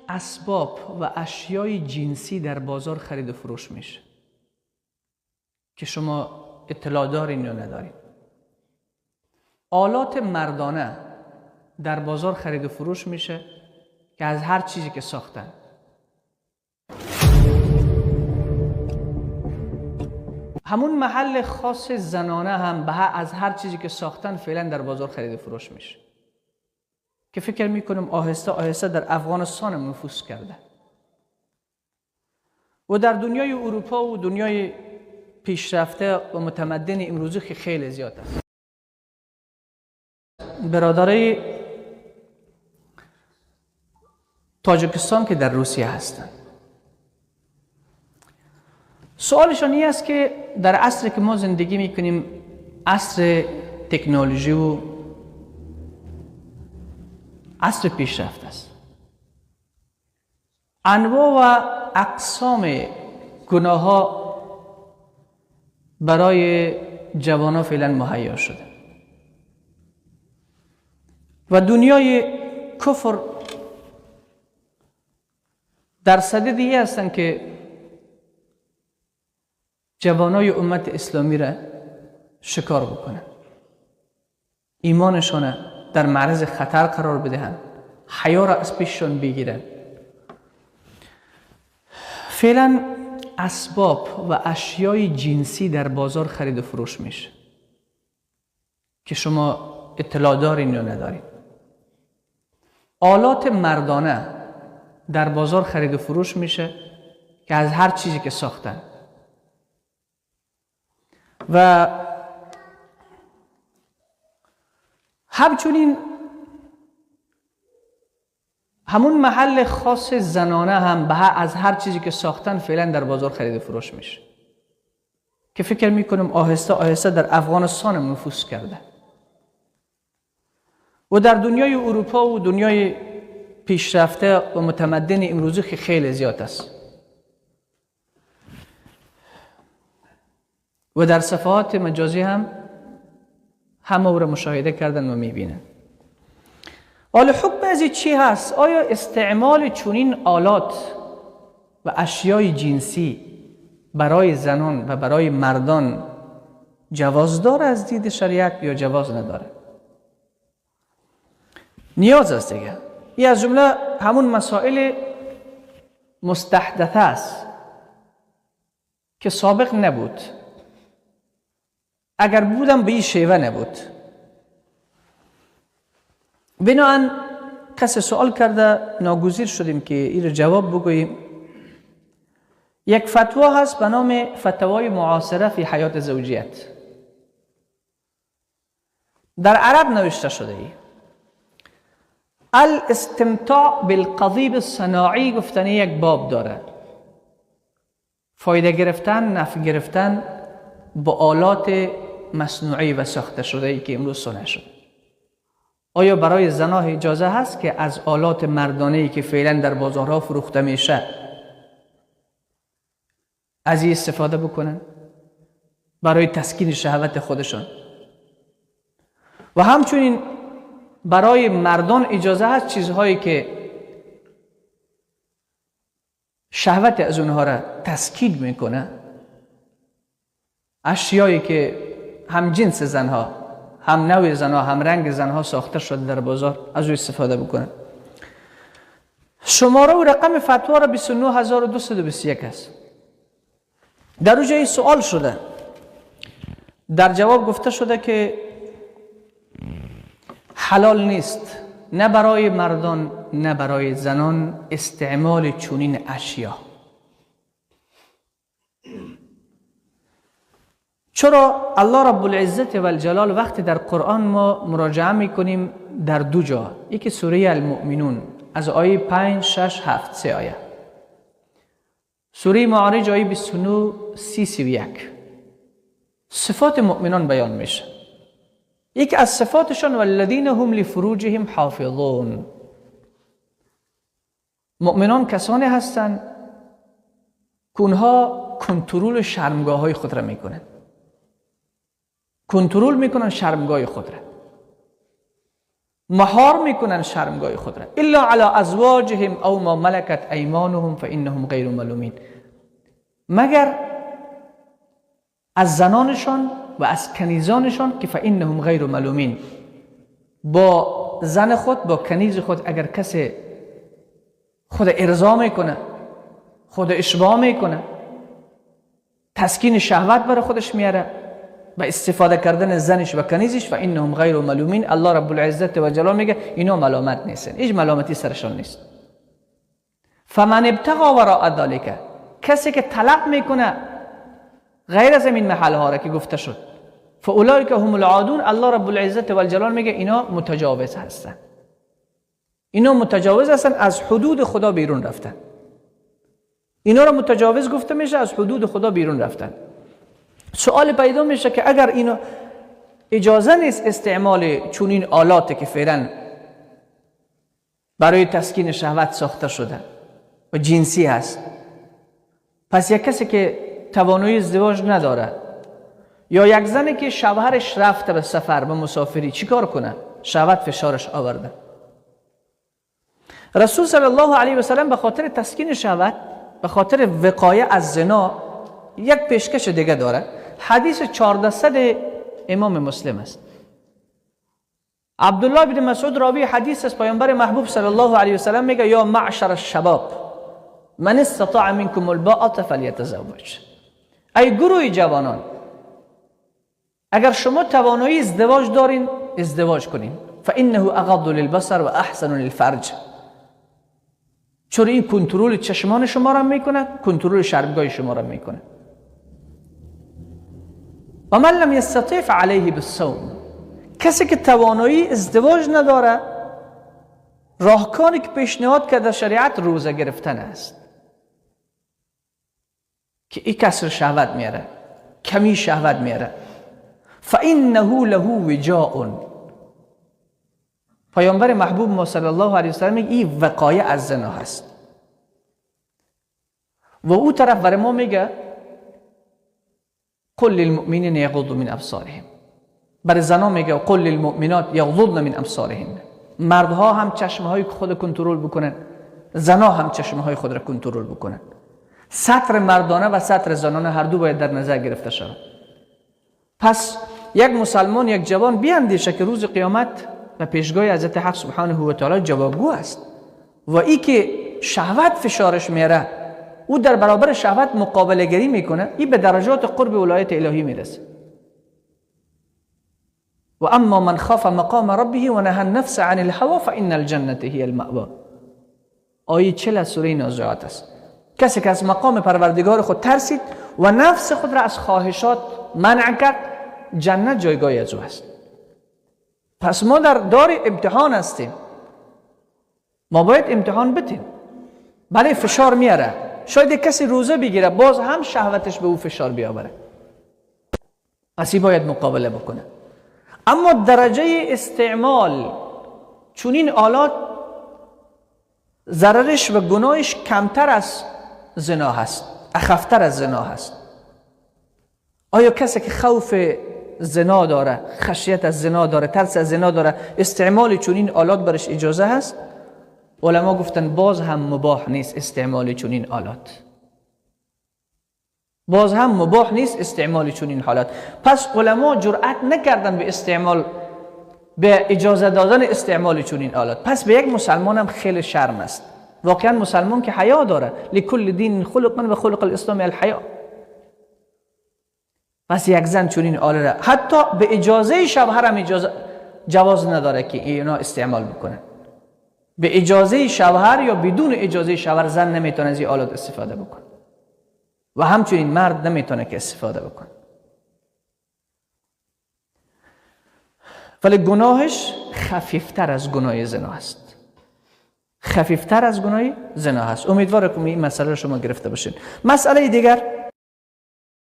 اسباب و اشیای جنسی در بازار خرید و فروش میشه که شما اطلاع دارین یا ندارین. آلات مردانه در بازار خرید و فروش میشه که از هر چیزی که ساختن. همون محل خاص زنانه هم از هر چیزی که ساختن فعلا در بازار خرید و فروش میشه که فکر میکنم آهسته آهسته در افغانستان نفوذ کرده و در دنیای اروپا و دنیای پیشرفته و متمدن امروزی که خیلی زیاد است. برادرای تاجیکستان که در روسیه هستند، سوالشان این است که در عصری که ما زندگی میکنیم، عصر تکنولوژی و عصر پیشرفت است، انواع و اقسام گناه ها برای جوانان فعلا مهیا شده و دنیای کفر در صدد دیگه هستند که جوانای امت اسلامی را شکار بکنن، ایمانشان در معرض خطر قرار بدهند، حیا را از پیششان بگیرن. فعلا اسباب و اشیای جنسی در بازار خرید و فروش میشه که شما اطلاع دارین یا ندارین. آلات مردانه در بازار خرید و فروش میشه که از هر چیزی که ساختن و همچنین همون محل خاص زنانه هم از هر چیزی که ساختن فعلا در بازار خرید و فروش میشه که فکر میکنم آهسته آهسته در افغانستان نفوذ کرده و در دنیای اروپا و دنیای پیشرفته و متمدن امروزی که خیلی زیاد است و در صفحات مجازی هم همه او را مشاهده کردن و میبینن. حالا حکم از چی هست؟ آیا استعمال چنین آلات و اشیای جنسی برای زنان و برای مردان جواز داره از دید شریعت یا جواز نداره؟ نیاز است دیگه. این از جمله همون مسائل مستحدثه است که سابق نبود، اگر بودم به این شیوه نبود. بناهن کسی سوال کرده، ناگزیر شدیم که این رو جواب بگوییم. یک فتوا هست به نام فتوای معاصره فی حیات زوجیت، در عرب نوشته شده ای. الاستمتاع بالقضیب الصناعی گفتنی یک باب داره، فایده گرفتن، نفع گرفتن با آلات مصنوعی و ساخته شده ای که امروز صنع شده. آیا برای زناه اجازه هست که از آلات مردانه ای که فعلا در بازارها فروخته میشه از این استفاده بکنن برای تسکین شهوت خودشان؟ و همچنین برای مردان اجازه هست چیزهایی که شهوت از اونها را تسکین میکنه، اشیایی که هم جنس زنها، هم نوع زنها، هم رنگ زنها ساخته شده در بازار، از او استفاده بکنه. شماره و رقم فتوا را 29221 است. در او جای سوال شده، در جواب گفته شده که حلال نیست نه برای مردان نه برای زنان استعمال چنین اشیا. چرا الله رب العزت و الجلال وقتی در قرآن ما مراجعه میکنیم در دو جا، یکی سوره المؤمنون از آیه 5 6 7 سه آیه، سوره معارج آیه 29 30 31 صفات مؤمنان بیان میشه. یکی از صفاتشان والذین هم لفروجهم حافظون، مؤمنان کسانی هستند که اونها کنترل شرمگاه های خود را میکنن، کنترل میکنن شرمگاه خود را. مهار میکنن شرمگاه خود را. الا علی ازواجهم او ما ملکت ایمانهم فانهم غیر ملومین، مگر از زنانشان و از کنیزانشان که فانهم غیر ملومین، با زن خود با کنیز خود اگر کسی خود ارضا میکنه، خود اشباع میکنه، تسکین شهوت برای خودش میاره با استفاده کردن زنش و کنیزش، و انهم غیر ملومین، الله رب العزت و جلال میگه اینا ملامت نیستن، هیچ ملامتی سرشان نیست. فمن ابتغى وراء ذلك، کسی که طلب میکنه غیر از این محل ها را که گفته شد، فاولئک هم العادون، الله رب العزت و الجلال میگه اینا متجاوز هستن، اینا متجاوز هستن، از حدود خدا بیرون رفتن. اینا را متجاوز گفته میشه، از حدود خدا بیرون رفتن. سوال پیدا میشه که اگر اینا اجازه نیست استعمال چنین آلاتی که فعلا برای تسکین شهوت ساخته شده و جنسی هست، پس یک کسی که توانایی ازدواج نداره یا یک زنی که شوهرش رفته به سفر، به مسافری، چیکار کنه؟ شهوت فشارش آورده. رسول صلی الله علیه و سلم به خاطر تسکین شهوت، به خاطر وقایه از زنا، یک پیشکش دیگه داره. حدیث 1400 امام مسلم است. عبدالله بن مسعود راوی حدیث است. پیامبر محبوب صلی الله علیه و سلم میگه یا معشر الشباب من استطاع منکم الباءة فلیتزوج. ای گروه جوانان، اگر شما توانایی ازدواج دارین ازدواج کنین، فانه اغض للبصر و احسن للفرج، چون این کنترل چشمان شما را میکنه، کنترل شرمگاه شما را میکنه. و من لم یستطع فعلیه بالصوم، کسی که توانایی ازدواج نداره، راهکاری که پیشنهاد کرده شریعت روزه گرفتن است که این کسر شهوت میاره، کمی شهوت میاره. فانه له وجاء، پیامبر محبوب ما صلی الله علیه و سلم میگه این وقایه از زنا هست. و او طرف برای ما میگه قل للمؤمنین یغضوا من ابصارهم، برای زنا میگه قل للمؤمنات یغضضن من ابصارهن. مردها هم چشمهای خود کنترل بکنن، زنا هم چشمهای خود را کنترل بکنن. ستر مردانه و ستر زنانه هر دو باید در نظر گرفته شود. پس یک مسلمان، یک جوان بیاندیشه که روز قیامت و پیشگاه حضرت حق سبحانه و تعالی جوابگو است و ای که شهوت فشارش میاره، او در برابر شهوت مقابله گری میکنه، ای به درجات قرب ولایت الهی میرسه. و اما من خاف مقام ربه و نهى النفس عن الهوى فان الجنة هي المأوى. آیه 40 سوره نازعات است. کسی که از مقام پروردگار خود ترسید و نفس خود را از خواهشات منع کرد، جنت جایگاه از او است. پس ما در دار امتحان هستیم، ما باید امتحان بدیم. بله فشار میاره، شاید کسی روزه بگیره باز هم شهوتش به او فشار بیاوره، پس این باید مقابله بکنه. اما درجه استعمال چون این آلات ضررش و گناهش کمتر از زنا هست، اخفتر از زنا هست. آیا کسی که خوف زنا داره، خشیت از زنا داره، ترس از زنا داره، استعمال چنین آلات برش اجازه هست؟ علما گفتن باز هم مباح نیست استعمال چنین آلات، باز هم مباح نیست استعمال چنین حالات. پس علما جرأت نکردن به استعمال، به اجازه دادن استعمال چنین آلات. پس به یک مسلمان هم خیلی شرم است. واقعا مسلمان که حیا داره، لکل دین خلق و خلق الاسلام الحیا. پس یک زن چنین آله را حتی به اجازه شوهر هم اجازه جواز نداره که اینا استعمال بکنه. به اجازه شوهر یا بدون اجازه شوهر زن نمیتونه از این آلات استفاده بکنه و همچنین مرد نمیتونه که استفاده بکنه. ولی گناهش خفیفتر از گناه زنا است، خفیفتر از گناه زنا است. امیدوارم که این مسئله رو شما گرفته باشین. مسئله دیگر